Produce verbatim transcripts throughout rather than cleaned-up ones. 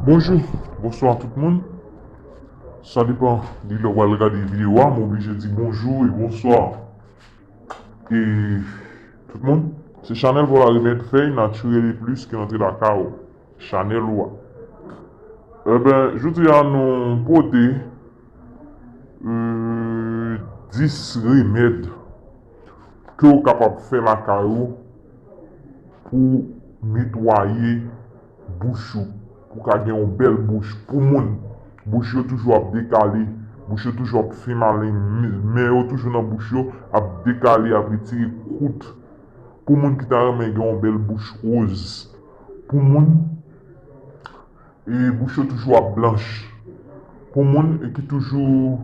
Bonjou, bonswa tout moun. Sa depann de lè w al gade videyo a, m oblije di bonjou e bonswa. E tout moun, se chanèl pou la remèd fèy natirèl e plis ki antre lakay ou. Chanèl ou a. Eben, jodi a nou pote euh, dis remèd ke w kapab fè lakay ou pou netwaye bouch ou, pou ka gen yon bèl bouch. Pou moun, bouch yo toujou ap dekale, bouch yo toujou ap fè malen, men yo toujou nan bouch yo, ap dekale, ap retire kwout. Pou moun ki ta renmen gen yon bèl bouch woz. Pou moun e bouch yo toujou ap blanch. Pou moun ki toujou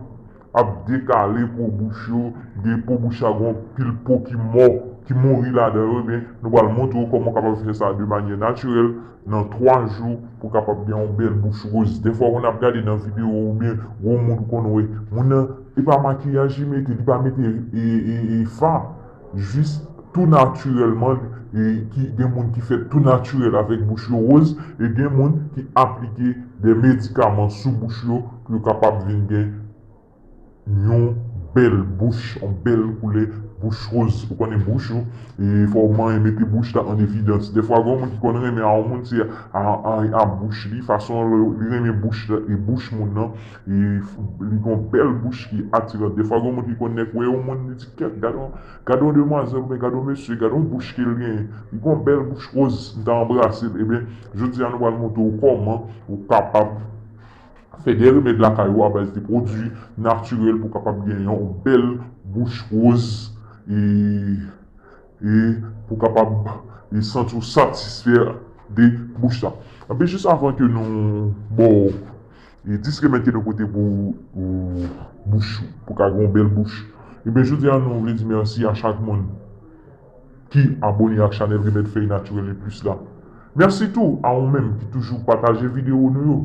ap dekale po bouch yo, gen po bouch la gen yon pil po ki mò, ki mouri ladan yo, ebyen, nou pral montre w kòman w kapab fè sa de manyè natirèl nan twa jou pou w kapab gen yon bèl bouch woz. Defwa, w konn ap gade nan videyo oubyen gwo moun ou konn wè, moun nan, e pa makiyaj li mete, li pa mete e, e, e fa. Jis tou natirèlman, e ki gen moun ki fèt tou natirèl avèk bouch yo woz, e gen moun ki aplike de medikaman sou bouch yo pou yo kapab vin gen yon bèl bouch, yon bèl koulè bouch woz. Ou konnen bouch ou, e fò w manyen mete bouch la an evidans. Defwa, gen moun ki konn renmen a yon moun, se a, a, a bouch li, fason li renmen bouch la, e bouch moun nan, e li gen yon bèl bouch ki atiran. Defwa, gen moun ki konn nèk wè yon moun, li di, "Kèt, gade yon, gade yon demwazèl, oubyen gade yon mesye, gade yon bouch ke l genyen. Li gen yon bèl bouch woz, m ta anbrase l." Ebyen, jodi a, nou pral montre w kòman ou kapab fè de remèd lakay ou abaz de pwodui natirèl pou w kapab gen yon bèl bouch woz e, e pou w kapab e santi w satisfè de bouch la. Anben, jis avan ke nou ba w e dis remèd ke nou pote pou ou, bouch ou, pou w ka gen yon bèl bouch. Ebyen, jodi a, nou vle di mèsi a chak moun ki abone ak chanèl Remèd Fèy Natirèl e Plis la. Mèsi tou a ou menm ki toujou pataje videyo nou yo.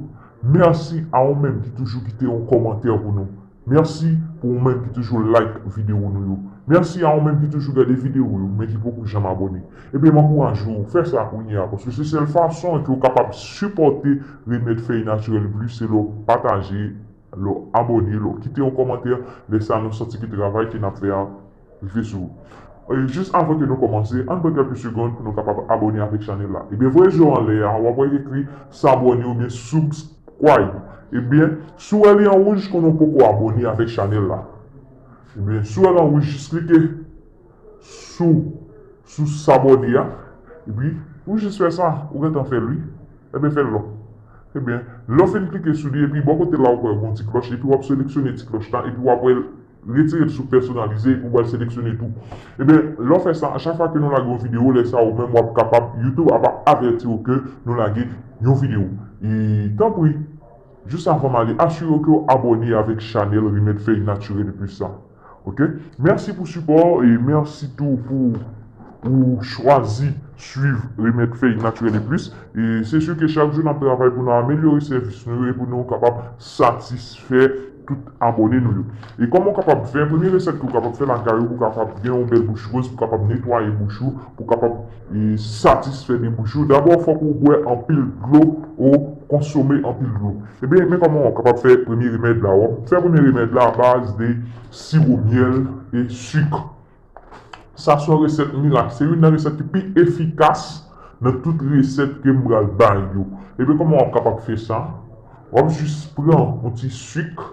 Mèsi a ou menm ki toujou kite yon kòmantè pou nou. Mèsi pou ou menm ki toujou like videyo nou yo. Mèsi a ou menm ki toujou gade videyo yo, men ki poko janm abone. Ebyen, m ankouraje w fè sa kounye a, paske se sèl fason ke w kapab sipòte Remèd Fèy Natirèl e Plis, se lè w pataje, lè w abone, lè w kite yon kòmantè, lè sa nou santi ke travay ke n ap fè a rive sou ou. E jis avan ke nou kòmanse, ann pran kèlke segonn pou nou kapab abone avèk chanèl la. Ebyen, voye je w anlè a, w ap wè ekri s'abonner oubyen subscribe. Ebyen, si w wè li an wouj, konnen w poko abone avèk chanèl la. Ebyen, si w wè l an wouj, jis klike sou, sou s'abonner a. Epi, ou jis fè sa, ou gentan fè l, wi. Ebyen, fè l non. Ebyen, lè w fin klike sou li, epi bò kote la, ou wè yon ti klòch, epi w ap seleksyone ti klòch la, epi w ap wè retire l sou pèsonalize epi w pral seleksyone tou. Ebyen, lè w fè sa, a chak fwa ke nou lage yon videyo, lè sa ou menm w ap kapab, YouTube ap avèti w ke nou lage yon videyo. E tanpri, jis avan m ale, asire w ke w abone avèk chanèl Remèd Fèy Natirèl e Plis la. Oke? Mèsi pou sipò w e mèsi tou pou ou chwazi swiv Remèd Fèy Natirèl e Plis. E se si ke chak jou n ap travay pou nou amelyore sèvis nou yo e pou nou kapab satisfè tout abone nou yo. E kòman w kapab fè? Premye resèt ke w kapab fè lakay ou pou w kapab gen yon bèl bouch woz, pou w kapab netwaye bouch ou, pou w kapab e, satisfè de bouch ou. Dabò, fòk ou bwè anpil dlo, ou konsome anpil dlo. Ebyen, men kòman w kapab fè premye remèd la. W ap fè premye remèd la abaz de siwo myèl e sik. Sa se yon resèt mirak. Se youn nan resèt ki pi efikas nan tout resèt ke m pral bay yo. Ebyen, kòman w ap kapab fè sa? W ap jis pran yon ti sik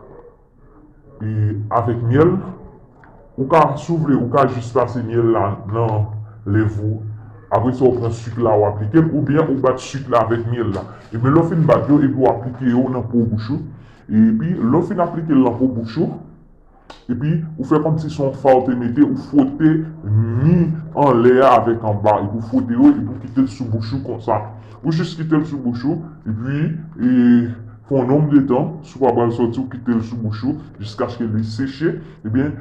e avèk myèl. Ou ka, si w vle, ou ka jis pase myèl la nan lèv ou. Apre sa, ou pran sik la, ou aplike l, oubyen ou bat sik la avèk myèl la. Epi lè w fin bat yo, epi w aplike yo nan po bouch ou. Epi lè w fin aplike l nan po bouch ou, epi ou fè kòmsi se yon fa w te mete, ou fwote mi anlè a avèk anba, epi ou fwote yo, epi ou kite l sou bouch ou konsa. Ou jis kite l sou bouch ou, epi, e, pou yon nonb de tan, si w pa pral sòti, ou kite l sou bouch ou, jiskaske li seche, ebyen,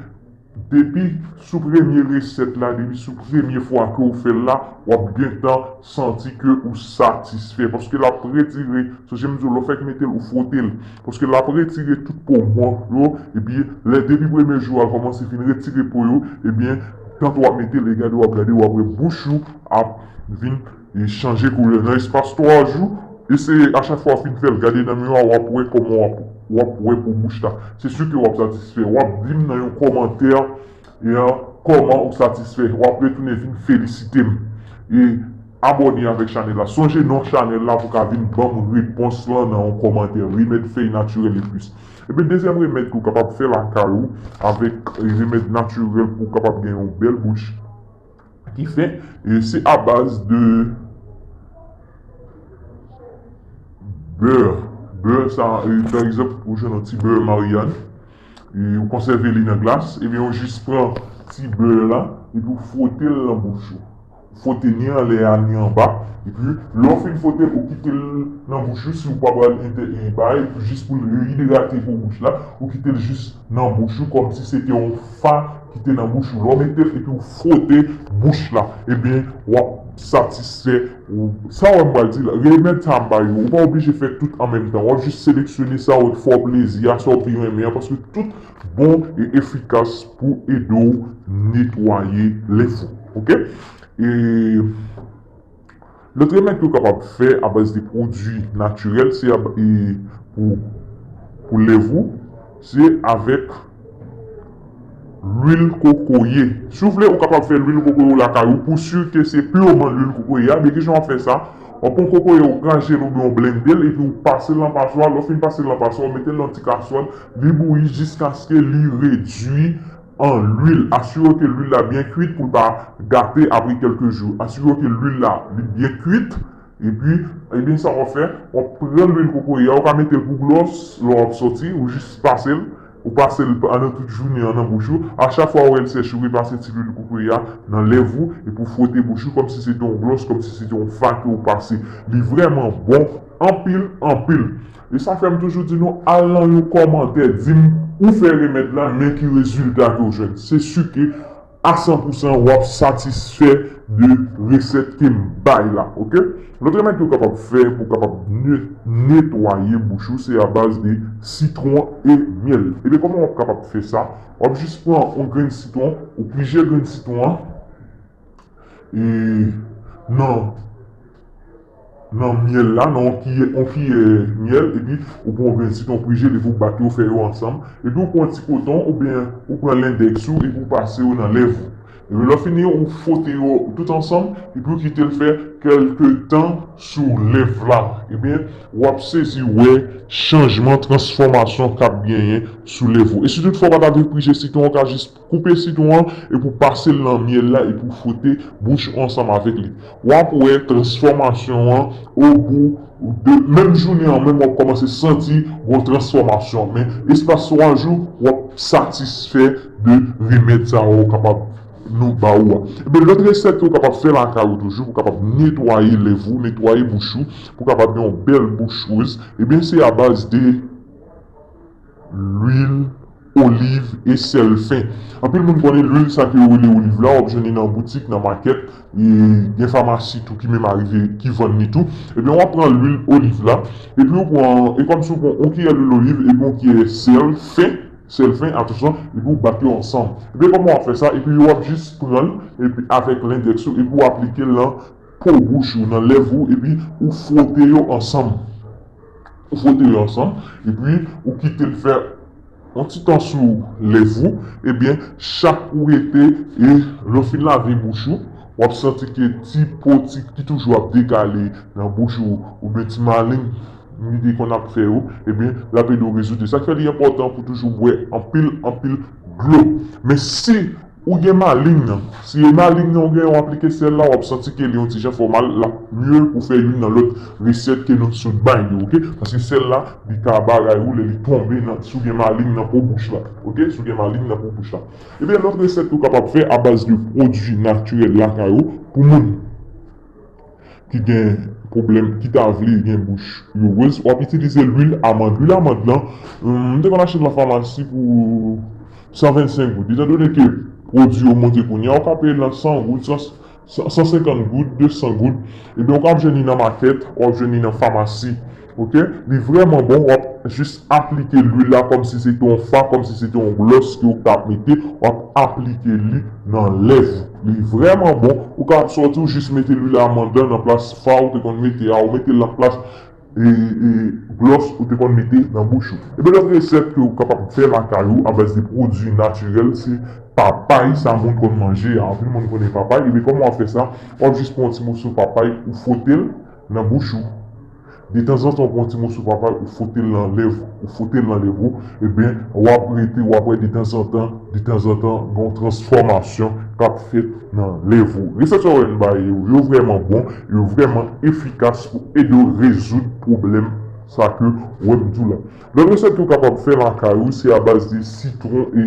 depi sou premye resèt la, depi sou premye fwa ke w fè l la, w ap gentan santi ke ou satisfè, paske l ap retire, sonje m di w, lè w fèk mete l, ou fwote l, paske l ap retire tout po mò yo, epi lè depi premye jou a, l kòmanse fin retire po yo, ebyen, tanto w ap mete l, e gade, w ap gade, w ap wè bouch ou ap vin e chanje koulè. Nan espas twa jou, eseye a chak fwa w fin fè l, gade nan miwa, w ap wè kòman w ap, w ap wè pou bouch la. Se si ke w ap satisfè. W ap di m nan yon kòmantè e, kòman ou satisfè. W ap retounen vin felisite m. E abòne avèk chanèl la. Sonje non chanèl la pou ka vin ban m repons lan nan yon kòmantè. Remèd fèy natirèl e plis. Ebyen, dezyèm remèd ke w kapab fè lakay ou avèk remèd natirèl pou w kapab gen yon bèl bouch ki fen, e se a baz de bè. Bè sa, e, pa egzanp, ou jwenn yon ti bè Maryàn, e ou konsève li nan glas, ebyen, ou jis pran ti bè la, epi ou fwote l nan bouch ou. Fwote ni anlè a, ni anba, epi lè w fin fwote l, ou kite l nan bouch ou, si ou pa pral entè-, e, bay, epi jis pou l reidrate po bouch la, ou kite l jis nan bouch ou, kòmsi se te yon fa ki te nan bouch ou. Lè w mete l, epi ou fwote bouch la, ebyen, w ap satisfè ou. Sa w wè m pral di la, remèd sa m ba yo, ou pa oblije fè tout an menm tan. W ap jis seleksyone sa w fè w plezi a, sa w pi renmen an, paske tout bon e efikas pou ede w netwaye lèv ou. Oke? E lòt remèd ke w kapab fè a baz de pwodui natirèl, se a ba-, e pou, pou lèv ou, se avèk lwil kokoye. Si w vle, ou kapab fè lwil kokoye w lakay ou, pou si ke se piman lwil kokoye a, men kijan w ap fè sa? W ap pran kokoye, ou krache l oubyen w blende l, epi ou pase l nan paswa. Lè w fin pase l nan paswa, ou mete l nan ti kaswòl, li bouyi jiskaske li redui an lwil. Asire w ke lwil la byen kwit pou l pa gate apre kèlke jou. Asire w ke lwil la li byen kwit. Epi, ebyen, sa w ap fè, w ap pran lwil kokoye a, ou ka mete l pou glòs, lè w ap sòti, ou jis pase l, ou pase l pandan tout jounen an nan bouch ou. A chak fwa ou wè l sèche, ou repase ti lwil kokoye a nan lèv ou, epi ou fwote bouch ou kòmsi se te yon glòs, kòmsi se te yon fa ke ou pase. Li vrèman bon anpil, anpil. E sa fè m toujou di nou, al nan yon kòmantè, di m ou fè remèd la, men ki rezilta ke w jwenn. Se si ke a san pou san w ap satisfè de resèt ke m bay la, oke? Lòt remèd ke w kapab fè pou w kapab ne-, netwaye bouch ou, se a baz de sitwon e myèl. Ebyen, kòman w ap kapab fè sa? W ap jis pran yon grenn sitwon, ou pije grenn sitwon an, e nan, nan myèl la, nan yon kiyè, yon kiyè myèl, epi ou pran yon grenn sitwon, ou pije l, epi ou bat yo, fè yo ansanm, epi ou pran yon ti koton, oubyen ou pran lendèks ou, epi ou pase yo nan lèv ou. Epi lè w fini, ou fwote yo tout ansanm, epi ou kite l fè kèlke tan sou lèv la. Ebyen, w ap sezi wè chanjman, transfòmasyon k ap genyen sou lèv ou. E si toutfwa w pa ta vle pije sitwon, ou ka jis koupe sitwon an, epi w pase l nan myèl la, epi w fwote bouch ou ansanm avèk li. W ap wè transfòmasyon an, o bou de menm jounen an, menm w ap kòmanse santi yon transfòmasyon. Men espas twa jou, w ap satisfè de remèd sa yo kapab nou ba ou a. Ebyen, lòt resèt ke w kapab fè lakay ou toujou, pou kapab netwaye lèv ou, netwaye bouch ou, pou kapab gen yon bèl bouch woz, ebyen, se a baz de lwil oliv e sèl fen. Anpil moun konnen lwil sa ke yo rele oliv la, w ap jwenn li nan boutik, nan makèt, e gen famasi tou ki menm arive, ki vann li tou. Ebyen, w ap pran lwil oliv la, epi w pran, e kòmsi w pran yon kiyè lwil oliv, epi yon kiyè sèl fen, sèl fen, atansyon, epi w bat yo ansanm. Ebyen, kòman w ap fè sa? Epi w ap jis pran l, epi avèk lendèks ou, epi w aplike l nan po bouch ou, nan lèv ou, epi ou fwote yo ansanm. Ou fwote yo ansanm, epi ou kite l fè yon ti tan sou lèv ou, ebyen, chak ou rete, e lè w fin lave bouch ou, w ap santi ke ti po ti ki toujou ap dekale nan bouch ou, oubyen ti maleng li te konn ap fè yo, ebyen, l ap ede w rezoud yo. Sa k fè li enpòtan pou toujou bwè anpil, anpil dlo. Men si ou gen maleng nan, si e maleng nan ou gen, w aplike sèl la, w ap santi ke li yon ti jan fè w mal, l ap mye pou fè youn nan lòt resèt ke nou sot bay yo, oke? Paske sèl la, li ka bagay ou lè li tonbe nan, si w gen maleng nan po bouch la, oke? Si w gen maleng nan po bouch la. Ebyen, lòt resèt ou kapab fè a baz de pwodui natirèl lakay ou pou moun ki gen pwoblèm, ki ta vle gen bouch yo woz, w ap itilize lwil amann. Lwil amann lan, hum, m te konn achte l nan famasi pou san vennsenk goud. Etandone ke pwodui yo monte kounye a, ou ka peye l nan san goud, san, san, san senkant goud, de san goud. Ebyen, ou ka ap jwenn li nan makèt, w ap jwenn li nan famasi. Oke? Li vrèman bon, w ap jis aplike lwil la kòmsi se te yon fa, kòmsi se te yon glòs ke w t ap mete, w ap aplike li nan lèv ou. Li vrèman bon, ou ka ap sòti, ou jis mete lwil amann lan nan plas fa ou te konn mete a, ou mete l nan plas e, e, glòs ou te konn mete nan bouch ou. Ebyen, lòt resèt ke ou kapab fè lakay ou abaz de pwodui natirèl, se papay, sa moun konn manje a. Anpil moun konnen papay, ebyen, kòman w ap fè sa? W ap jis pran yon ti moso papay, ou fwote l nan bouch ou. Detanzantan, ou pran yon ti moso papay, ou fwote l nan lèv, ou fwote l nan lèv ou, ebyen, w ap rete, w ap wè detanzantan, detanzantan, gen yon transfòmasyon k ap fèt nan lèv ou. Resèt sa yo, yo vrèman bon, yo vrèman efikas pou ede w rezoud pwoblèm sa ke w wè m di w la. Lòt resèt ke w kapab fè lakay ou, se abaz de sitwon e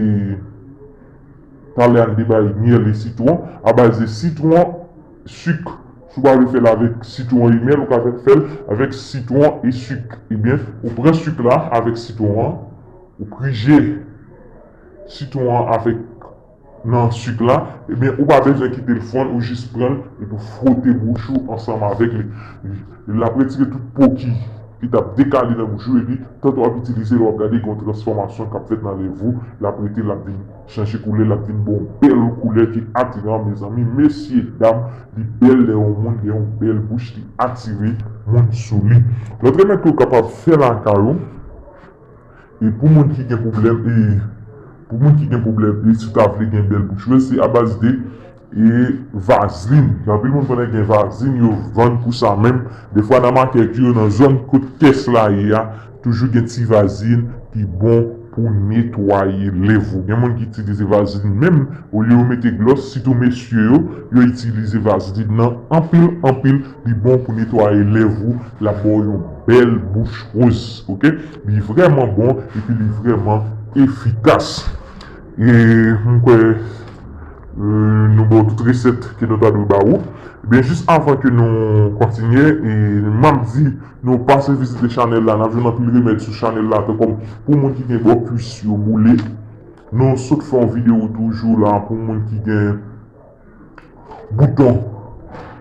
talè a n te bay myèl e sitwon, abaz de sitwon, sik. Si w pa vle fè l avèk sitwon e myèl, ou ka fè, fè l avèk sitwon e sik. Ebyen, ou pran sik la avèk sitwon an, ou krije sitwon an avèk nan sik la, ebyen, ou pa bezwen kite l fonn, ou jis pran l epi w fwote bouch ou ansanm avèk li. L ap retire tout po ki, ki t ap dekale nan bouch ou, epi tanto w ap itilize l, w ap gade gen yon transfòmasyon k ap fèt nan lèv ou, l ap rete, l ap vin chanje koulè, l ap vin ba w yon bèl koulè ki atiran, mezanmi, mesye, dam, li bèl lè yon moun gen yon bèl bouch, li atire moun sou li. Lòt remèd ke w kapab fè lakay ou, e pou moun ki gen pwoblèm, e pou moun ki gen pwoblèm, e si w ta vle gen bèl bouch rèd, se abaz de, e vazlin. Gen anpil moun konnen gen vazlin, yo vann pou sa menm. Defwa nan makèt yo, nan zòn kot kès la ye a, toujou gen ti vazlin ki bon pou netwaye lèv ou. Gen moun ki itilize vazlin menm, olye yo mete glòs, sitou mesye yo, yo itilize vazlin nan anpil, anpil, li bon pou netwaye lèv ou, l ap ba w yon bèl bouch woz, oke? Li vrèman bon, epi li vrèman efikas. E m kwè, e, nou ba w tout resèt ke nou ta dwe ba ou. Ebyen, jis avan ke nou kontinye, e m ap di nou pase vizite chanèl la, n ap jwenn anpil remèd sou chanèl la, tankou pou moun ki gen bò kwis yo boule. Nou sot fè yon videyo toujou la pou moun ki gen bouton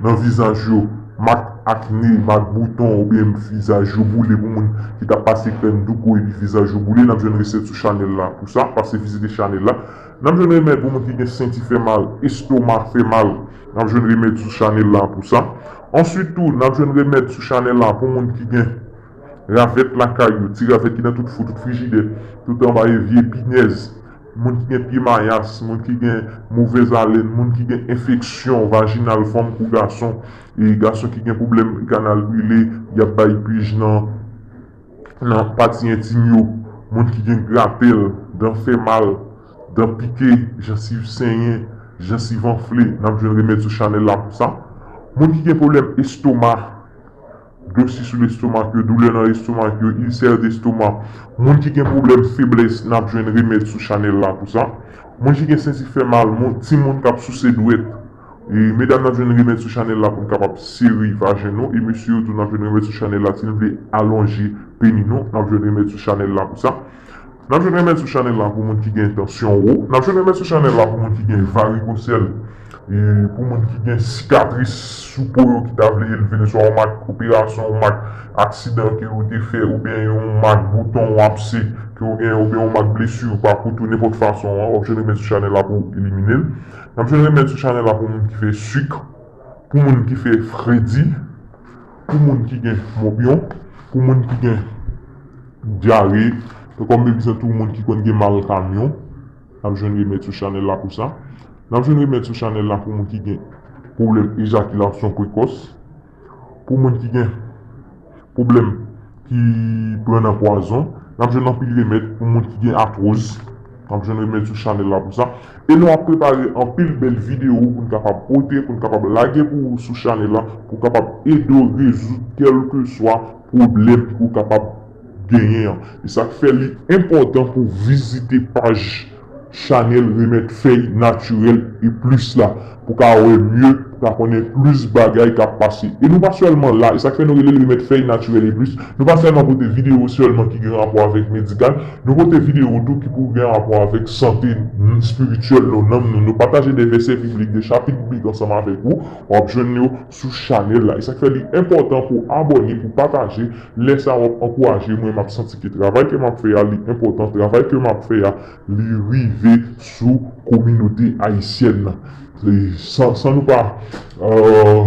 nan vizaj yo, mak akne, mak bouton, oubyen vizaj yo boule, pou moun ki t ap pase krèm douko epi vizaj yo boule, n ap jwenn resèt sou chanèl la pou sa, pase vizite chanèl la. N ap jwenn remèd pou moun ki gen senti fè mal, estoma fè mal, n ap jwenn remèd sou chanèl la pou sa. Answit tou, n ap jwenn remèd sou chanèl la pou moun ki gen ravèt lakay yo, ti ravèt ki nan tout fou, tout frijidè, tout anba evye, pinèz, moun ki gen pye mayas, moun ki gen movèz alèn, moun ki gen enfeksyon vajinal, fanm kou gason, e gason ki gen pwoblèm kanal brile, y ap bay pij nan, nan pati entim yo, moun ki gen gratèl, dan fè mal, dan pike, jansiv senyen, jansiv anfle, n ap jwenn remèd sou chanèl la pou sa. Moun ki gen pwoblèm estoma, dlo si sou lestomak yo, doulè nan lestomak yo, ilsè destomak. Moun ki gen pwoblèm feblès, n ap jwenn remèd sou chanèl la pou sa. Moun ki gen senti fè mal, moun, timoun k ap souse dwèt. E medam, n ap jwenn remèd sou chanèl la pou n kapab sere vajen nou. E mesye yo tou, n ap jwenn remèd sou chanèl la si n vle alonje peni nou. N ap jwenn remèd sou chanèl la pou sa. N ap jwenn remèd sou chanèl la pou moun ki gen tansyon wo. N ap jwenn remèd sou chanèl la pou moun ki gen varikosèl. E pou moun ki gen sikatris sou po yo ki ta vle elve, swa yon mak operasyon, yon mak aksidan ke ou te fè, oubyen yon mak bouton, yon abse ke ou gen, oubyen yon mak blesi ou pa koutou, nenpòt fason an, w ap jwenn remèd sou chanèl la pou elimine l. N ap jwenn remèd sou chanèl la pou moun ki fè sik, pou moun ki fè fredi, pou moun ki gen mòbyon, pou moun ki gen dyare, tankou m bezwen tou moun ki konn gen mal kamyon, n ap jwenn remèd sou chanèl la pou sa. N ap jwenn remèd sou chanèl la pou moun ki gen pwoblèm ejakilasyon prekòs, pou moun ki gen pwoblèm ki pran nan pwazon, n ap jwenn anpil remèd pou moun ki gen atwoz. N ap jwenn remèd sou chanèl la pou sa. E nou ap prepare anpil bèl videyo pou n kapab pote, pou n kapab lage pou ou sou chanèl la, pou kapab ede w rezoud kèlkeswa pwoblèm ke w kapab genyen an. E sa k fè li enpòtan pou w vizite paj chanèl Remèd Fèy Natirèl e Plis la, pou w ka wè mye, pou w ka konnen plis bagay k ap pase. E nou pa sèlman la, e sa k fè nou rele l Remèd Fèy Natirèl e Plis, nou pa sèlman pote videyo sèlman ki gen rapò avèk medikal, nou pote videyo tou ki pou gen rapò avèk sante espirityèl nou, nanm nou. Nou pataje de vèsè biblik, de chapit biblik ansanm avèk ou, w ap jwenn yo sou chanèl la. E sa k fè li enpòtan pou w abòne, pou w pataje. Lè sa a w ap ankouraje mwen, m ap santi ke travay ke m ap fè a, li enpòtan. Travay ke m ap fè a, li rive sou kominote ayisyèn nan. E san, san nou pa, euh,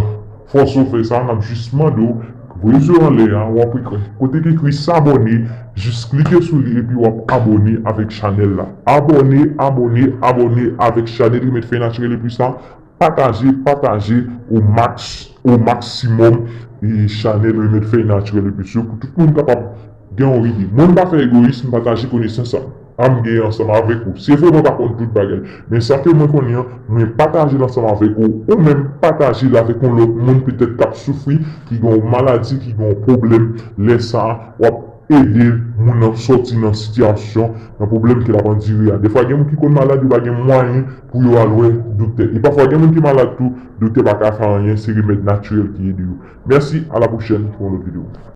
fòse w fè sa, n ap jis mande w Voye zye w anlè a, w ap wè kote ki ekri s'abonner, jis klike sou li epi w ap abòne avèk chanèl la. Abòne, abòne, abòne avèk chanèl Remèd Fèy Natirèl Epis la. Pataje, pataje au max, au maximum, e chanèl Remèd Fèy Natirèl Epis yo pou tout moun kapab gen yon ide. Mwen, m pa fè egoyis, m pataje konesans an m genyen ansanm avèk ou. Se vre, mwen pa konn tout bagay, men sa ke mwen konnen an, mwen pataje l ansanm avèk ou. Ou menm, pataje l avèk yon lòt moun, petèt k ap soufri, ki gen yon maladi, ki gen yon pwoblèm. Lè sa a, w ap ede moun nan sòti nan sitiyasyon, nan pwoblèm ke l ap andire a. Defwa, gen moun ki konn malad, yo pa gen mwayen pou yo al wè doktè. E pafwa, gen moun ki malad tou, doktè pa ka fè anyen, se remèd natirèl ki ede yo. Mèsi, a la pwochèn pou yon lòt videyo.